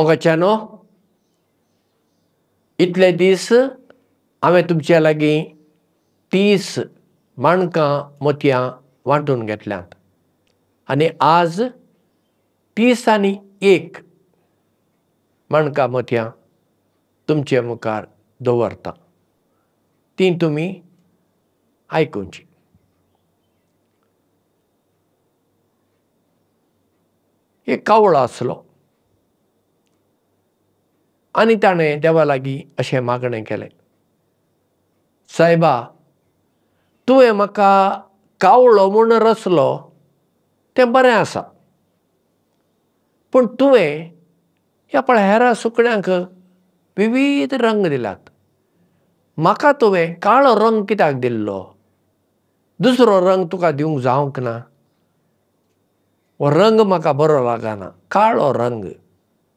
मोगाच्यानो, इतले दीस हांवें तुमच्या लागीं 30 माणकां मोतयां वांटून घेतल्यांत आनी आज 31 माणकां मोतयां तुमचे मुखार दवरता, तीं तुमी आयकुची. एक कावळो आसलो आनी ताणें देवा लागीं अशें मागणें केलें, सायबा, तुवें म्हाका कावळो म्हूण रचलो तें बरें आसा, पूण तुवें ह्या पळय हेर सुकण्यांक विविध रंग दिल्यात, म्हाका तुवें काळो रंग कित्याक दिल्लो? दुसरो रंग तुका दिवंक जावंक ना? हो रंग म्हाका बरो लागना, काळो रंग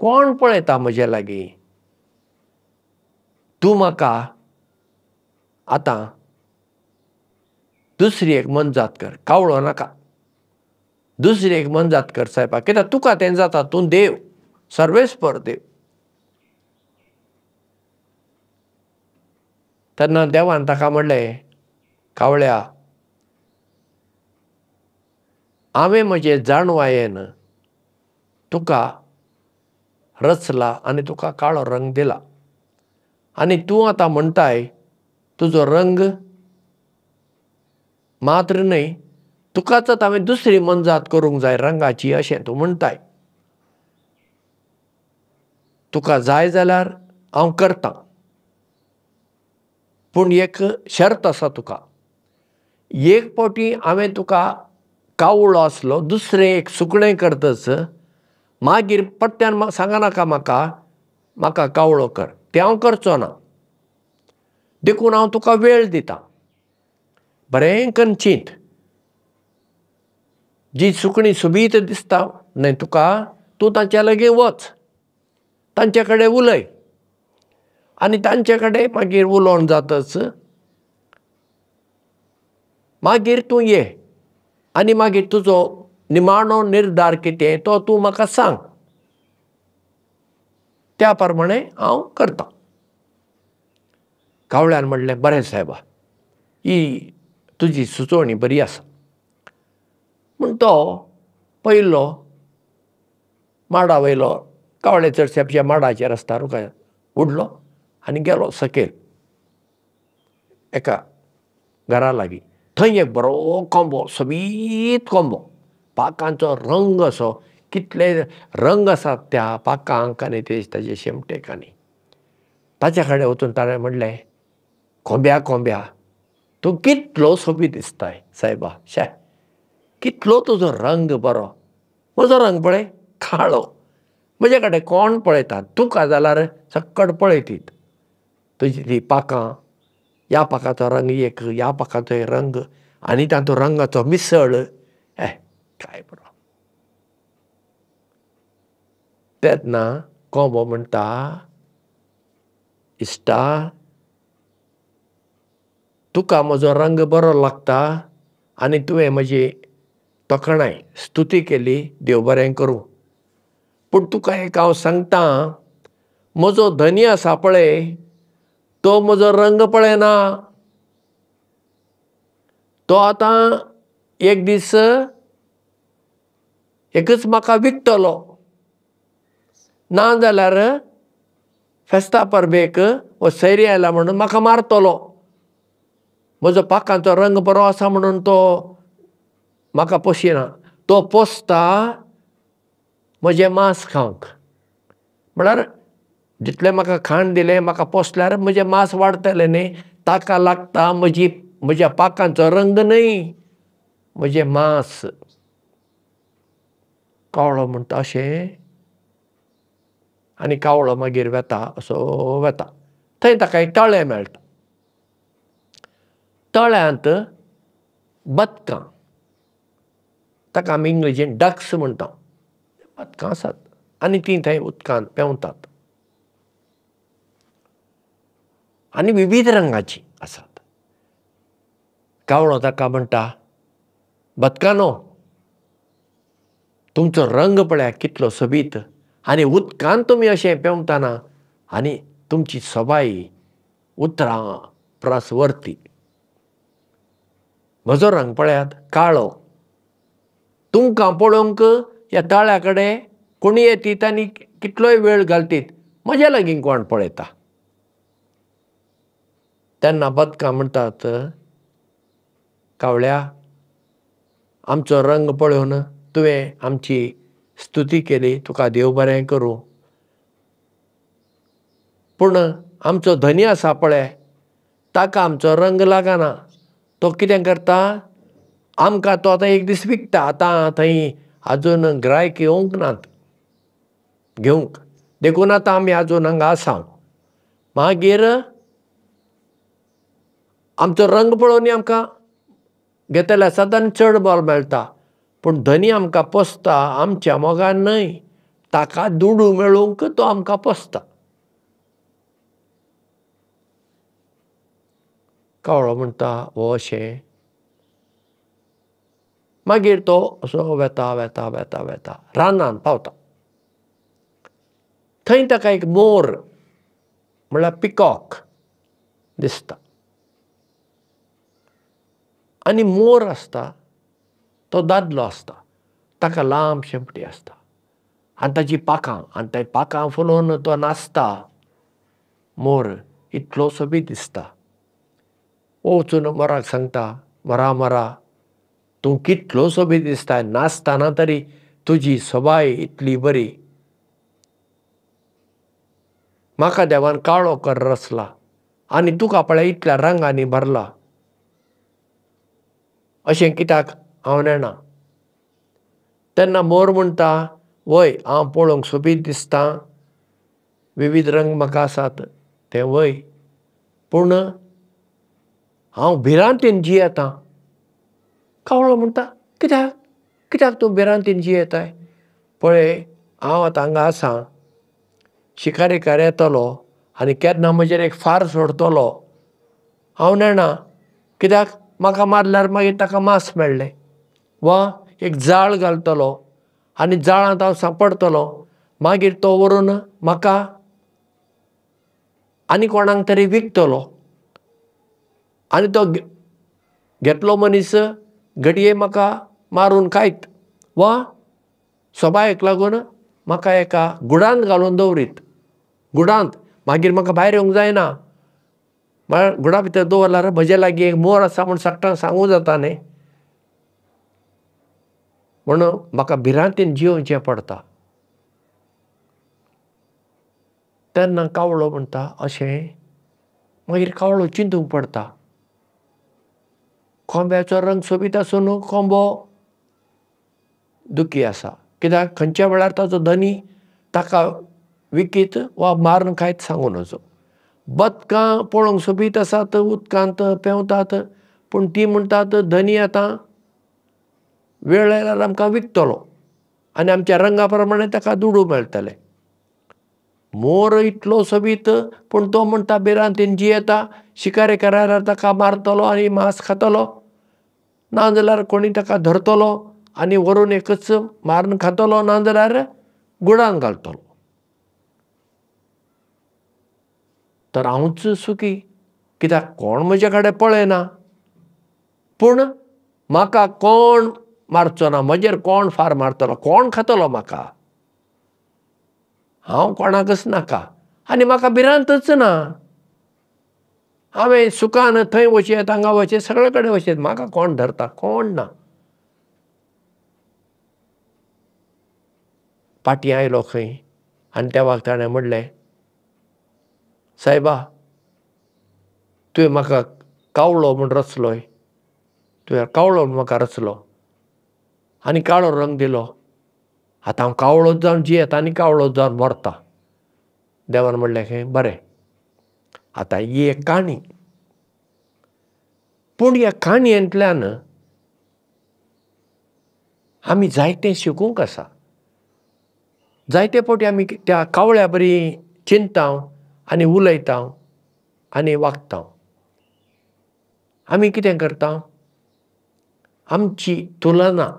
कोण पळयता म्हजे लागीं? तूं म्हाका आतां दुसरी एक मोनजात कर, कावळो नाका, दुसरी एक मोनजात कर सायबा, कित्याक तुका तें जाता, तूं देव, सर्वेस्पर देव. तेन्ना देवान ताका म्हणलें, कावळ्या, हांवें म्हजे जाणवायेन तुका रचला आनी तुका काळो रंग दिला आनी तूं आतां म्हणटाय तुजो रंग मात्र न्हय, तुकाच आतां हांवें दुसरी मोनजात करूंक जाय रंगाची अशें तूं म्हणटाय. तुका जाय जाल्यार हांव करतां, पूण एक शर्त आसा तुका. एक फावटी हांवें तुका कावळो आसलो दुसरें एक सुकणें करतच मागीर परत्यान सांगनाका म्हाका म्हाका कावळो कर, तें हांव करचो ना, देखून हांव तुका वेळ दितां, बरें करून चिंत, जी सुकणीं सोबीत दिसता न्हय तुका, तूं तांच्या लागीं वच, तांचे कडेन उलय आनी तांचे कडेन मागीर उलोवन जातच मागीर तूं ये आनी मागीर तुजो निमाणो निर्धार कितें तो तूं म्हाका सांग, त्या प्रमाणे हांव करतां. कावळ्यान म्हणलें, बरें सायबा, ही तुजी सुचोवणी बरी आसा. म्हूण तो पयलो माडा वयलो, कावळे चडशे आमच्या माडाचेर आसता, रुखार उडलो आनी गेलो सकयल एका घरा लागीं. थंय एक बरो कोंबो, सोबीत कोंबो, पाकांचो रंग असो, कितले रंग आसात त्या पाकांक आनी ते ताजे शेमटेक. आनी ताच्या कडेन वचून ताणें म्हणलें, कोंब्या कोंब्या, तूं कितलो सोबीत दिसताय सायबा, शे कितलो तुजो रंग बरो, म्हजो रंग पळय काळो, म्हजे कडेन कोण पळयता, तुका जाल्यार सक्कड पळयतीत, तुजी ती पाकां, ह्या पाकाचो रंग एक, ह्या पाकाचो एक रंग आनी तातूंत रंगाचो मिसळ, ए काय बरो. तेन्ना कोंबो म्हणटा, इश्टा, तुका म्हजो रंग बरो लागता आनी तुवें म्हजी तोखणाय स्तुती केली, देव बरें करूं, पूण तुका एक हांव सांगतां, म्हजो धनी आसा पळय तो म्हजो रंग पळयना, तो आतां एक दीस एकच म्हाका विकतलो, ना जाल्यार फेस्ता परबेक वो सैरी आयला म्हणून म्हाका मारतलो, म्हजो पाकांचो रंग बरो आसा म्हणून तो म्हाका पोशिना, तो पोसता म्हजें मांस खावंक, म्हळ्यार जितलें म्हाका खाण दिलें म्हाका पोसल्यार म्हजें मांस वाडटलें न्ही, ताका लागता म्हजी म्हज्या पाकांचो रंग न्हय, म्हजें मांस. कावळो म्हणटा अशें, आनी कावळो मागीर वेता असो वेता, थंय ताका एक तळें मेळटा, तळ्यांत बदकां, ताका आमी इंग्लिजीन डक्स म्हणटा, बदकां आसात आनी तीं थंय उदकांत पेंवतात आनी विविध रंगाचीं आसात. कावळो ताका म्हणटा, बदकांनो, तुमचो रंग पळया कितलो सोबीत, आनी उदकांत तुमी अशें पेंवतना आनी तुमची सोबाय उतरां परस वरती. म्हजो रंग पळयात काळो, तुमकां पळोवंक ह्या तळ्या कडेन कोणी येतीत आनी कितलोय वेळ घालतीत, म्हज्या लागीं कोण पळयता. तेन्ना बदकां म्हणटात, कावळ्या आमचो रंग पळोवन तुवें आमची स्तुती केली, तुका देव बरें करूं. पूण आमचो धनी आसा पळय ताका आमचो रंग लागना, तो कितें करता आमकां तो आतां एक दीस विकता. आतां थंय आजून गिरायक येवंक नात घेवंक, देखून आतां आमी आजून हांगा आसा. मागीर आमचो रंग पळोवन आमकां घेतले आसात आनी चड मोल मेळटा. पूण धनी आमकां पोसता आमच्या मोगान न्हय, ताका दुडू मेळूंक तो आमकां पोसता. कावळो म्हणटा हो अशें. मागीर तो असो वेता वेता वेता वेता रानांत पावता. थंय ताका एक मोर म्हणल्यार पिकॉक दिसता आनी मोर आसता तो दादलो आसता, ताका लांब शेंपटी आसता आनी ताची पाखां, आनी ते पाखां फुलोवन तो नाचता. मोर इतलो सोबीत दिसता. वचून मोराक सांगता, मोरा मोरा तूं कितलो सोबीत दिसता, नाचतना तरी तुजी सोबाय इतली बरी. म्हाका देवान काळो कर रचला आनी तुका पळय इतल्या रंगांनी भरला, अशें कित्याक हांव नेणा. तेन्ना मोर म्हणटा, वय हांव पळोवंक सोबीत दिसता, विविध रंग म्हाका आसात तें वय, पूण हांव भिरांतीन जियेतां. कावळो म्हणटा, कित्याक कित्याक तूं भिरांतीन जियेताय? पळय हांव आतां हांगा आसा, शिकारेकार येतलो आनी केन्ना म्हजेर एक फार सोडटलो, हांव नेणा. कित्याक म्हाका मारल्यार मागीर ताका मांस मेळ्ळें, वा एक जाळ घालतलो आनी जाळांत हांव सांपडटलो, मागीर तो व्हरून म्हाका आनी कोणाक तरी विकतलो आनी तो घेतलो मनीस घडये म्हाका मारून खायत वा सोबायेक लागून म्हाका एका गुडांत घालून दवरीत, गुडांत मागीर म्हाका भायर येवंक जायना, म्हळ्यार गुडा भितर दवरल्यार म्हजे लागीं एक मोर आसा म्हूण सगळ्यांक सांगूं जाता न्ही, म्हणून म्हाका भिरांतीन जियोवचें पडटा. तेन्ना कावळो म्हणटा अशें. मागीर कावळो चिंतूंक पडटा, कोंब्याचो रंग सोबीत आसून कोंबो दुखी आसा, कित्याक खंयच्या वेळार ताचो धनी ताका विकीत वा मारून खायत सांगू नजो. बदकां पळोवंक सोबीत आसात, उदकांत पेंवतात, पूण ती म्हणटात धनी आतां वेळ आयल्यार आमकां विकतलो आनी आमच्या रंगा प्रमाणे ताका दुडू मेळटले. मोर इतलो सोबीत, पूण तो म्हणटा भिरांतीन जियेता, शिकारे करार ताका मारतलो आनी मांस खातलो, नाजाल्यार कोणी ताका धरतलो आनी व्हरून एकच मारून खातलो, नाजाल्यार गुडान घालतलो. तर हांवूच सुखी, कित्याक कोण म्हजे कडेन पळयना, पूण म्हाका कोण मारचो ना, म्हजेर कोण फार मारतलो, कोण खातलो म्हाका, हांव कोणाकच नाका आनी म्हाका भिरांतच ना. हांवें सुखान थंय वचयेत हांगा वचयेत सगळे कडेन वचयेत, म्हाका कोण धरता, कोण ना. पाटी आयलो खंय आनी देवाक ताणें म्हणलें, सायबा तुवें म्हाका कावळो म्हूण रचलोय, तुवें कावळो म्हूण म्हाका रचलो आनी काळो रंग दिलो, आतां हांव कावळो जावन जियेता आनी कावळो जावन मरता. देवान म्हणलें खंय बरें, आतां ही एक काणी. पूण ह्या काणयेंतल्यान आमी जायतें शिकूंक आसा. जायते फावटी आमी त्या कावळ्या बरी चिंता आनी उलयता आनी वागता. आमी कितें करता, आमची तुलना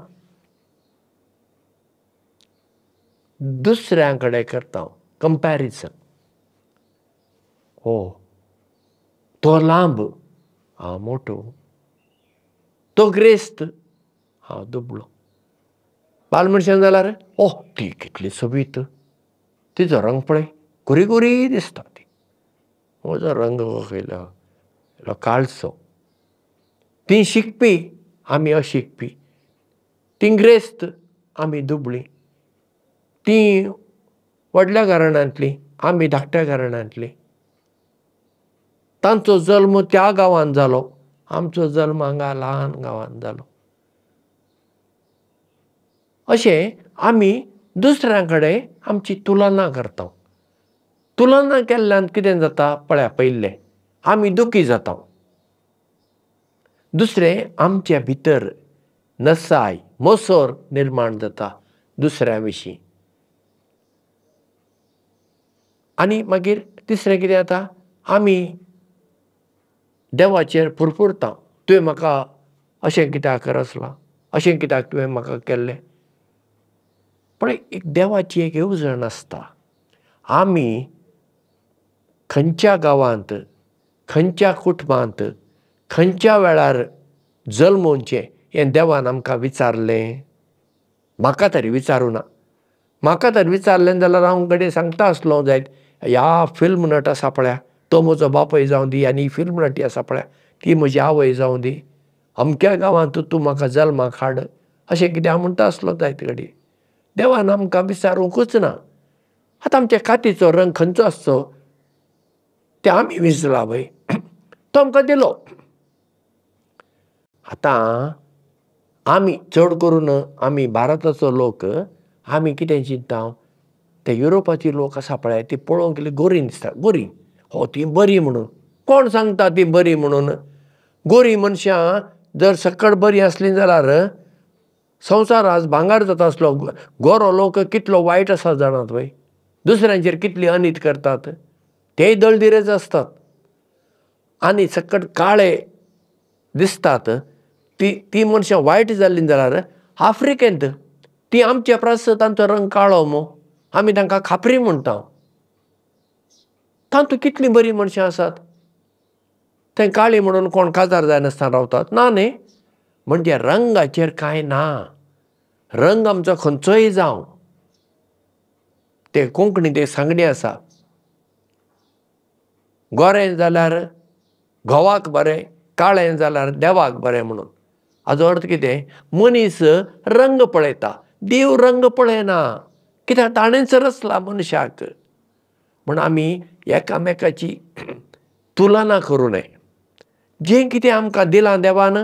दुसऱ्यां कडेन करता, कंपॅरिजन. हो तो लांब, हांव मोटो, तो ग्रेस्त, हांव दुबळो. बाल मनशान जाल्यार ओह ती कितली सोबीत, तिचो रंग पळय गोरी गोरी दिसता ती, म्हजो रंग कसलो काळसो. ती शिकपी, आमी अशिकपी, ती ग्रेस्त, आमी दुबळी, ती व्हडल्या घराण्यांतली, आमी धाकट्या घराण्यांतली. तांचो जल्म त्या गांवांत जालो, आमचो जल्म हांगा ल्हान गांवांत जालो. अशें आमी दुसऱ्यां कडेन आमची तुलना करता. तुलना केल्ल्यान कितें जाता पळया, पयलें आमी दुखी जाता, दुसरें आमचे भितर नसाय मोसोर निर्माण जाता दुसऱ्या विशीं. आनी मागीर तिसरें कितें जाता, आमी देवाचेर पुरपुरता, तुवें म्हाका अशें कित्याक रचलां, अशें कित्याक तुवें म्हाका केल्लें. पण एक देवाची एक येवजण आसता. आमी खंयच्या गांवांत, खंयच्या कुटुंबांत, खंयच्या वेळार जल्मोवचें हें देवान आमकां विचारलें? म्हाका तरी विचारूं ना. म्हाका तर विचारलें जाल्यार हांव घडये सांगता आसलो जायत, ह्या फिल्म नट आसा पळया तो म्हजो बापूय जावं दी, आनी फिल्म नटी आसा पळया ती म्हजी आवय जावं दी, अमक्या गांवांत तूं म्हाका जल्माक हाड, अशें कितें हांव म्हणटा आसलो जायत घडये. देवान आमकां विचारूंकूच ना. आतां आमच्या कातीचो रंग खंयचो आसचो तें आमी विंचला वय, तो आमकां दिलो. आतां आमी चड करून आमी भारताचो लोक आमी कितें चिंता, ते युरोपाची लोक आसा पळय ती पळोवंक गेल्यार गोरी दिसता, गोरी हो ती बरी म्हणून. कोण सांगता ती बरी म्हणून? गोरी मनशां जर सकट बरी आसली जाल्यार संवसार आज भांगार जाता आसलो. गोरो लोक कितलो वायट आसा जाणात वय, दुसऱ्यांचेर कितली अनीत करतात, तेय दळदिरेच आसतात. आनी सकट काळे दिसतात ती ती मनशां वायट जाल्लीं जाल्यार आफ्रिकेंत ती आमचे परस तांचो रंग काळो मू, आमी तांकां खापरी म्हणटा. तातूंत कितलीं बरीं मनशां आसात, थंय काळी म्हणून कोण काजार जायनासतना रावतात ना न्ही. म्हणजे रंगाचेर कांय ना, रंग आमचो खंयचोय जावं. ते कोंकणींत एक सांगणी आसा, गोरें जाल्यार घोवाक बरें, काळें जाल्यार देवाक बरें म्हणून. हाजो अर्थ कितें, मनीस रंग पळयता, देव रंग पळयना, कित्याक ताणेंच रचला मनशाक. म्हण आमी एकामेकाची तुलना करूं नये. जें कितें आमकां दिलां देवान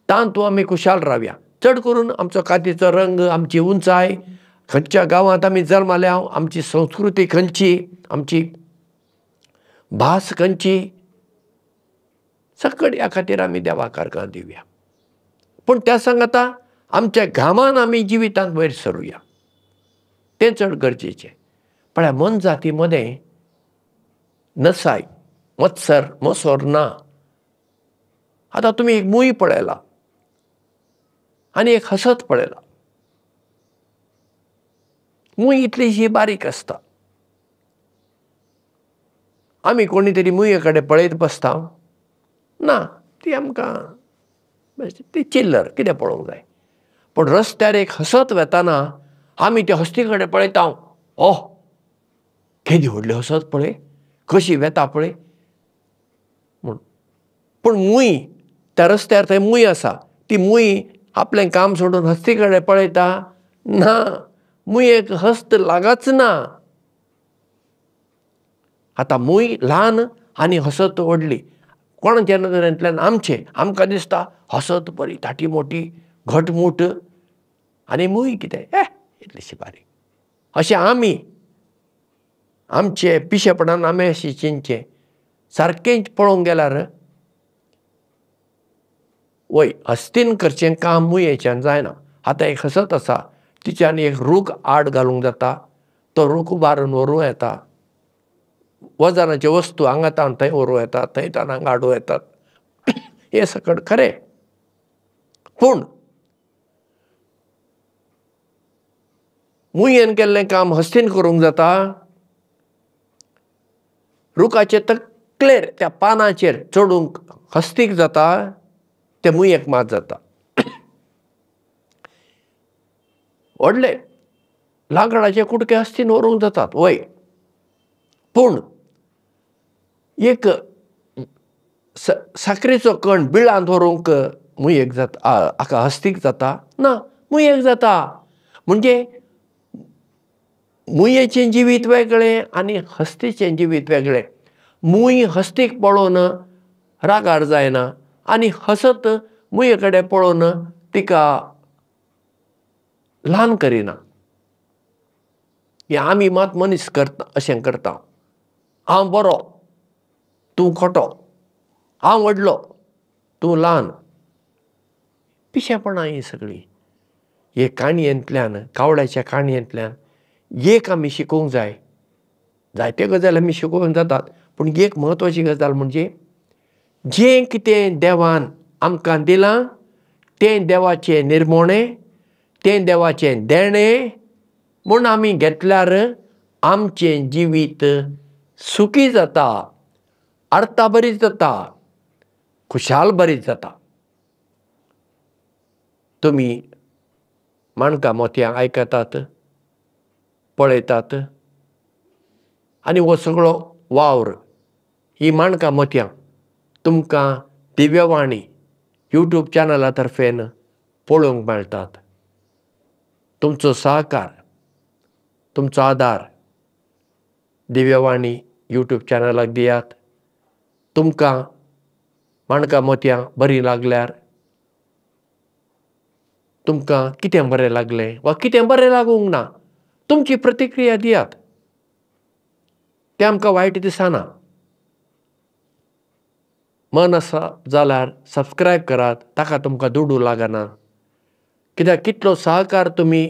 तातूंत आमी खुशाल रावया. चड करून आमचो कातीचो रंग, आमची उंचाय, खंयच्या गांवांत आमी जल्माल्या, आमची संस्कृती खंयची, आमची भास खंयची, सकट ह्या खातीर आमी देवाक अर्गां दिवया. पूण त्या सांगाता आमच्या घामान आमी जिवितांत वयर सरुया, तें चड गरजेचें. पळया मोनजाती मदें नसाय, मत्सर, मोसोर ना. आतां तुमी एक मूय पळयला आनी एक हसत पळयला. मूय इतलीशी बारीक आसता, आमी कोणी तरी मुये कडेन पळयत बसता ना, ती आमकां ती चिल्लर कितें पळोवंक जाय. पूण रस्त्यार एक हसत वेताना आमी त्या हस्ती कडेन पळयता, ओह केदी व्हडली हसत पळय, कशी वेता पळय म्हूण. पूण मूय त्या रस्त्यार थंय मूय आसा, ती मूय आपलें काम सोडून हस्ती कडेन पळयता ना, मुयेक हस्त लागच ना. आतां मूय ल्हान आनी हसत व्हडली, कोणाच्या नदरेंतल्यान आमचें आमकां दिसता हसत बरी ताटी मोटी घटमूट, आनी मूय कितें इतलीशी बारीक. अशें आमी आमचे पिशेपणान आमी अशें चिंतचें. सारकें पळोवंक गेल्यार वय हस्तीन करचें काम मुयेच्यान जायना. आतां एक हसत आसा, तिच्यान एक रूख आड घालूंक जाता, तो रूख उबारून व्हरूं येता, वजनाच्यो वस्तू हांगा तावन थंय व्हरूं येता, थंय तावन हांगा हाडूं येतात, हें सकट खरें. पूण मुयेन केल्लें काम हस्तीन करूंक जाता? रुखाचे तकलेर त्या पानाचेर चडूंक हस्तीक जाता? तें मुयेक मात जाता. व्हडले लांकडाचे कुडके हस्तीन व्हरूंक जातात वय, पूण एक साकरेचो कण बिळांत व्हरूंक मुयेक जाता, हाका हस्तीक जाता ना, मुयेक जाता. म्हणजे मुयेचें जिवीत वेगळें आनी हस्तीचें जिवीत वेगळें. मूय हस्तीक पळोवन रागार जायना आनी हसत मुये कडेन पळोवन तिका ल्हान करिना. हें आमी मात मनीस करता, अशें करता. हांव बरो, तूं खोटो, हांव व्हडलो, तूं ल्हान. पिशेपणां हीं सगळीं. हे काणयेंतल्यान, कावळ्याच्या काणयेंतल्यान एक आमी शिकूंक जाय. जायत्यो गजाली आमी शिकूंक जातात, पूण एक म्हत्वाची गजाल म्हणजे जें कितें देवान आमकां दिलां तें देवाचें निर्मोणें, तें देवाचें देणें म्हूण आमी घेतल्यार आमचें जिवीत सुखी जाता, अर्थाभरीत जाता, खुशाल भरीत जाता. तुमी माणकां मोतयां आयकतात, पळयतात आनी हो सगळो वावर, ही माणकां मोतयां तुमकां दिव्यवाणी यूट्यूब चॅनला तर्फेन पळोवंक मेळटात. तुमचो सहकार, तुमचो आदार दिव्यवाणी यूट्यूब चॅनलाक दियात. तुमकां माणकां मोतयां बरीं लागल्यार, तुमकां कितें बरें लागलें वा कितें बरें लागूंक ना, तुमची प्रतिक्रिया दियात. तें आमकां वायट दिसना. मन आसा जाल्यार सबस्क्रायब करात, ताका तुमकां दुडू लागना. कित्याक कितलो सहकार तुमी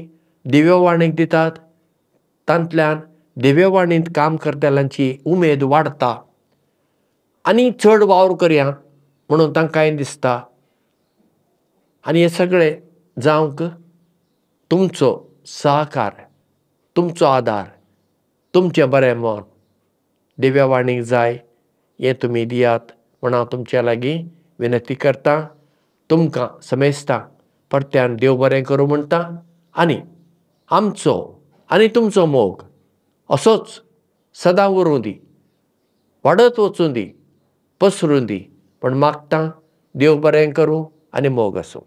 दिव्यवाणीक दितात, तांतल्यान दिव्यवाणींत काम करतल्यांची उमेद वाडटा आनी चड वावर करया म्हणून तांकांय दिसता. आनी हें सगळें जावंक तुमचो सहकार, तुमचो आदार, तुमचें बरें मन दिव्यवाणीक जाय, हें तुमी दियात म्हूण हांव तुमच्या लागीं विनंती करतां. तुमकां समेस्तां परत्यान देव बरें करूं म्हणटा आनी आमचो आनी तुमचो मोग असोच सदां उरूं दी, वाडत वचूं दी, पसरूं दी म्हूण मागतां. देव बरें करूं आनी मोग आसूं.